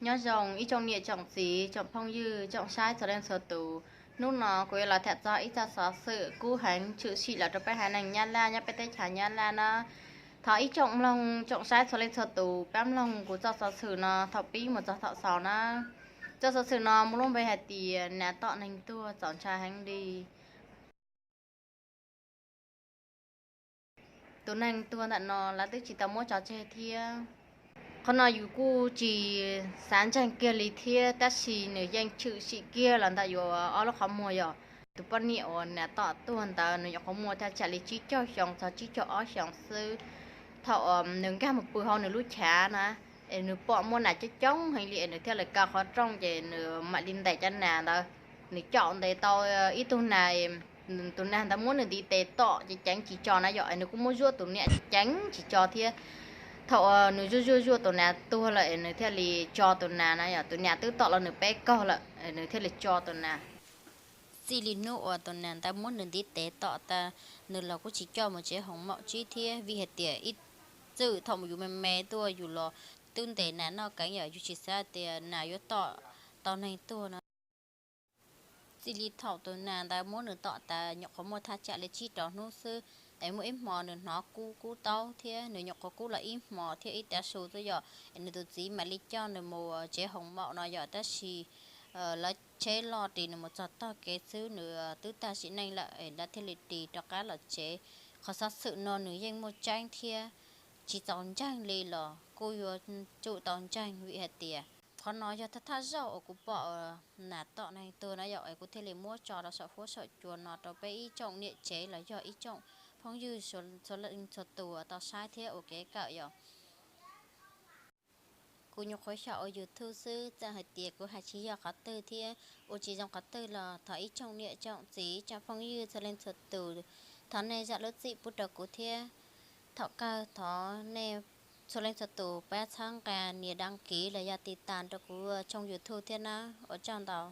Nyob zoo ib tsoom niam tsoom txiv, tsoom phooj ywg, tsoom saib txhua leej txhua tus. Hnub no kuv yuav los tham txog ib txoj xov xwm kub heev tshwm sim los rau peb haiv neeg Nyab Laj nyob peb teb chaws Nyab Laj na. Thov ib tsoom mloog tsoom saib txhua leej txhua tus pab mloog kuv txoj xov xwm no thaum pib mus txog thaum xaus na. Txoj xov xwm no muaj lub npe hais tias nas tom neeg tuag txaus ntshai heev li. Tus neeg tuag ntawm no lawv twb tsis tau muab tso tseg thiab. Qhov no yus kuj tsis xav ntseeg kiag li thiab, tab sis nws yeej tshwm sim kiag los ntawm yus ob lub qhov muag yom. Tus poj niam uas nas tom tuag ntawd nws nyuam qhuav muaj thaj tsam li tsib caug xyoo txog tsib caug ob xyoos xwb. Thaum nws nkag mus pw hauv nws lub chav na, es nws pom muaj nas coob coob heev li es nws thiaj li kaw qhov rooj ces nws mam li ntes cov nas ntawd. Nws caum ntes tau ib tug nas, tus nas ntawd muab nws ntiv tes tom ces ceev tsis tso na yom, es nws kuj muab zuaj tus niam ces ceev tsis tso thiab. Thaum uas nws zuaj zuaj zuaj tus nas tuag lawm es nws thiaj li tso tus nas na yom, tus niam twb tom los nws peb kaug lawm es nws thiaj li tso tus nas. Txij li hnub uas tus nas ntawd muab nws ntiv tes tom tas, nws los kuj tsis coj mus tsev hoos maum tsib thiab, vim hais tias ib txwm thaum yus me me tuaj yus los twb ntes nas noj keev yom, yus tsis xav tias nas yuav tom tau neeg tuag no. Txij li thaum tus nas ntawd muab nws tom tas nyuam qhuav muaj thaj tsam li tsib rau hnub xwb, es muaj ib hmo nws hnov kub kub taub thiab nws nyuam qhuav kub los ib hmo thiab ib tav su xwb yom, es nws tus txiv mam li coj nws mus tsev hoos maum no yom, tab sis lawv tsheb loj ris nws mus txog tog kev xwb nws twb tag sim neej lawm es lawv thiaj li ris rov qab los tsev. Qhov xov xwm no nws yeej muaj tseeb thiab, tsis txaus ntseeg li los kuj yuav tsum tau ntseeg vim hais tias qhov no yog thawj thawj zaug uas kuv pom nas tom neeg tuag na yom, es kuv thiaj li muab tso rau saum huab saum cua no rau peb ib tsoom niam tsev los yog ib tsoom phooj ywg txhua leej txhua tus tau saib thiab ua kev kawm yom. Kuv nyuam qhuav xyaum ua YouTube xwb, txawm hais tias kuv hais tsis yog qhov twg thiab ua tsis zoo qhov twg los thov ib tsoom niam tsoom txiv tsoom phooj ywg txhua leej txhua tus, thov nej zam lub txim pub rau kuv thiab. Thaum kawg thov nej txhua leej txhua tus pab txhawb nqa nias đăng ký los yog tiv tas rau kuv tshooj YouTube thiab na. Ua tsaug ntau.